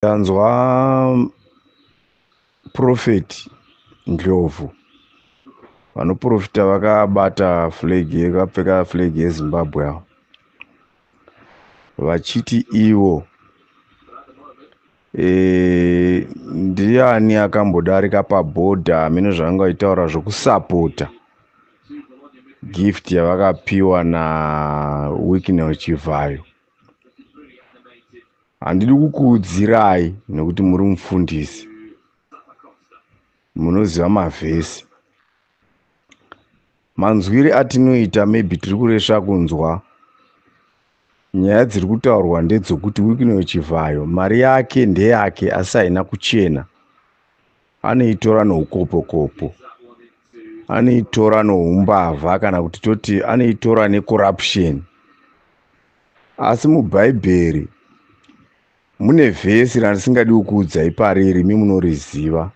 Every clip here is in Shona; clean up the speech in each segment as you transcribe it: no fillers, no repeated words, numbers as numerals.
Ndanzwa Prophet Ndlovu vanoprofita vakabata flag, vakapfeka flag yeZimbabwe avo, vachiti ivo ndiani akambodarika pabhodha, hameno zvavanga vachitaura zvokusapota gift yavakapiwa naWicknell Chivhayo. Handidi kukuudzirai nekuti muri mufundisi, munoziva mavhesi. Manzwiri atinoita, maybe tiri kuresva kunzwa nyaya dziri kutaurwa ndedzokuti Wicknell Chivhayo mari yake ndeyake asi haina kuchena, anoitora noukopokopo, anoitora noumbavha, kana kuti toti anoitora necorruption. Asi muBhaibheri mune vhesi randisingadi kukuudzai pariri, imi munoriziva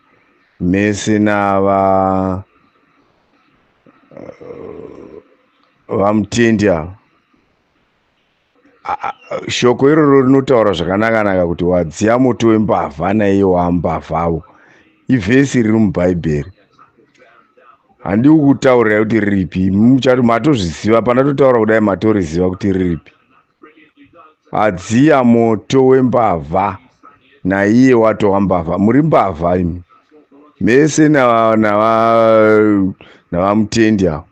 mese nava vamutendi ava. Shoko iroro rinotaura zvakanaka-naka kuti wadziya moto wembavha naiye waambavhavo. Ivhesi riri muBhaibheri, handii kukutaurirai kuti riripi, muchati matozviziva. Pandatotaura kudai matoriziva kuti riripi. Adziya moto wembavha naiye watova mbavha. Muri mbavha imi mese navamutendi avo,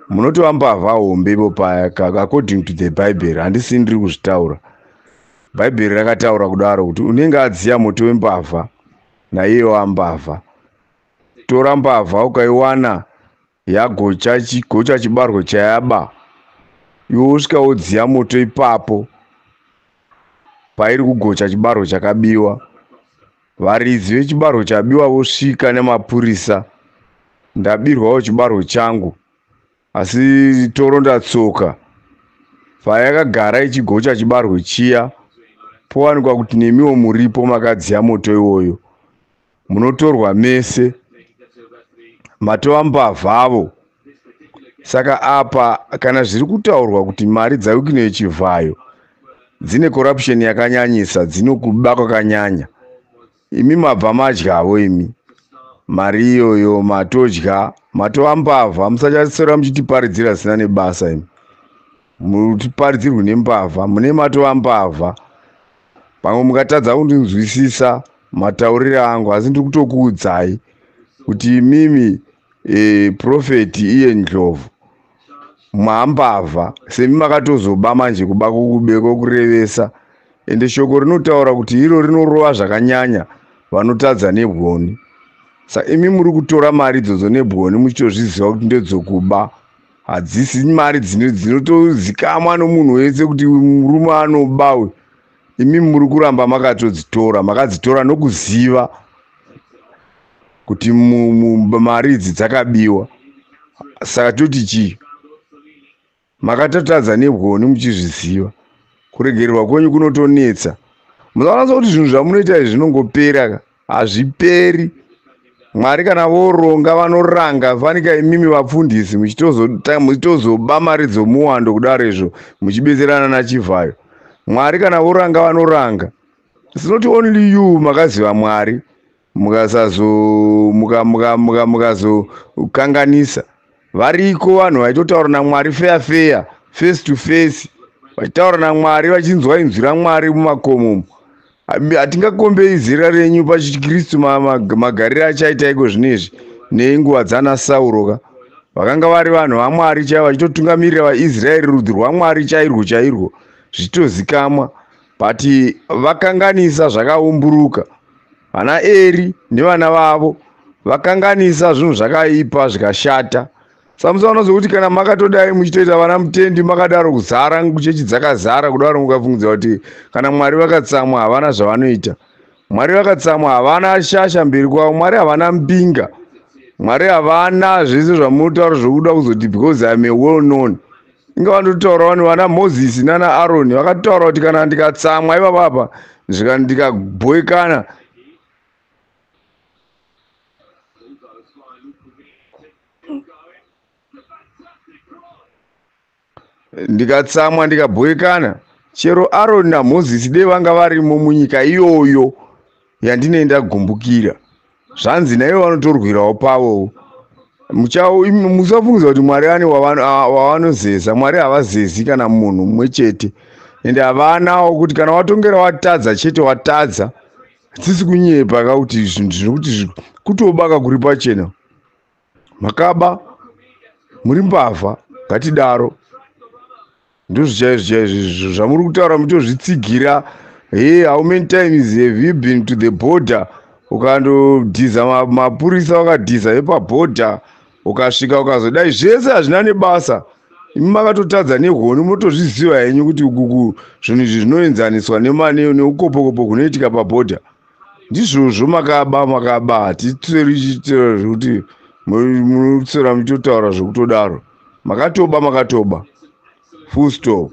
munotova mbavha hombe ipo paya, according to the Bible. Handisi ndiri kuzvitaura, Bhaibheri rakataura kudaro kuti unenge adziya moto wembavha naiye wambavha. Tora mbavha ukaiwana yagocha chigocha chibarwe chayaba, iwe wosvika wodziya moto ipapo pairi kugocha chibarwe chakabiwa. Varidzi vechibarwe chabiwa vosvika nemapurisa, ndabirwawo chibarwe changu, asi toronda tsoka payakagara ichigocha chibarwe chiya, powanikwa kuti nemiwo muripo makadziya moto iwoyo, munotorwa mese, matova mbavhavo. Saka apa kana zviri kutaurwa kuti mari dzaWicknell Chivhayo dzine corruption yakanyanyisa, dzinokuba kwakanyanya, imi mabva madyavo imi mari iyoyo, matodya, matova mbavha. Musachaswera muchitiparidzira zvisina nebasa imi, mutiparidzirwe nembavha, mune matova mbavha. Pamwe mungatadza kundinzwisisa matauriro angu, asi ndiri kutokuudzai kuti imimi Prophet iye Ndlovu mwambavha, semi makatozoba manje, kuba kukubeko kurevesa. Ende shoko rinotaura kuti iro rinorova zvakanyanya vanotadza nebwoni. Saka imi muri kutora mari idzodzo nebwoni muchitozviziva kuti ndedzokuba, hadzisi mari dzinotozikamwa nomunhu wese kuti murume anoba uyu. Imi muri kuramba makatodzitora, makadzitora nokuziva kuti mari idzi dzakabiwa. Saka toti chii? Makatotadza nebwoni muchizviziva, kuregererwa kwenyu kunotonetsa. Musaona kuti zvinhu zvamunoita izvi zvinongopera, hazviperi. Mwari kana voronga vanoranga. Fanika imimi vapfundisi muchitozoba mari dzomuwando kudaro izvo muchibetserana naChivhayo. Mwari kana voranga vanoranga. It's not only you makaziva Mwari, mukazokanganisa. Variko vanhu vaitotaura naMwari feya feya, face to face, vachitaura naMwari, vachinzwa inzwi raMwari mumakomo. Hatingakombei zera renyu pachikristu magariro achaita iko zvinezvi nenguva dzana Sauro ka, vakanga vari vanhu vaMwari chaivo, vachitotungamirira vaIsraeri, rudzi rwaMwari chairwo chairwo, zvichitozikamwa, but vakanganisa zvakaumburuka. Vana Eri nevana vavo vakanganisa zvinhu zvakaipa zvikashata. Samusaona zokuti kana makatodai muchitoita vana mutendi makadaro, kuzara chechi dzakazara kudaro, mukafungidzira kuti kana Mwari vakatsamwa havana zvavanoita. Mwari vakatsamwa havana shasha mberi kwavo, Mwari havana mbinga, Mwari havana zvese zvamunotaura zvokuda kuzoti because I'm a well known. Inga vandotaura vanhu vana Mozisi nana Aroni vakataura kuti kana ndikatsamwa ipapapa ndikabhoikana. Ndikatsamwa ndikabhoikana. Chero Aroni naMozisi dei vanga varimo munyika iyoyo yandinenge ndagumbukira. Zvanzi naivo vanotorwirawo pavowo. Musafungidzira kuti Mwari ane wavanozeza. Mwari havazezi kana munhu mumwe chete. Ende havanawo kuti kana watongera watadza chete watadza. Hatisi kunyepa ka kuti zvinhu zvinokuti kutobaka kuri pachena. Makaba muri mbavha ngatidaro. Ndozvichaizvo chaizvo zvamuri kutaura mutozvitsigira. Hey, how many times have you been to the border? Ukandodhiza mapurisa, wakadhiza vepabhodha, ukasvika ukazodai, zvese hazvina nebasa. Imi makatotadza nehoni, munotozviziva henyu kuti ukuku zvinhu izvi zvinoenzaniswa neukopokopo hunoitika pabhodha. Ndizvozvo, makaba makaba, hatitseri chitero zvekuti munotsera muchitotaura zvekutodaro. Makatoba makatoba, full stop.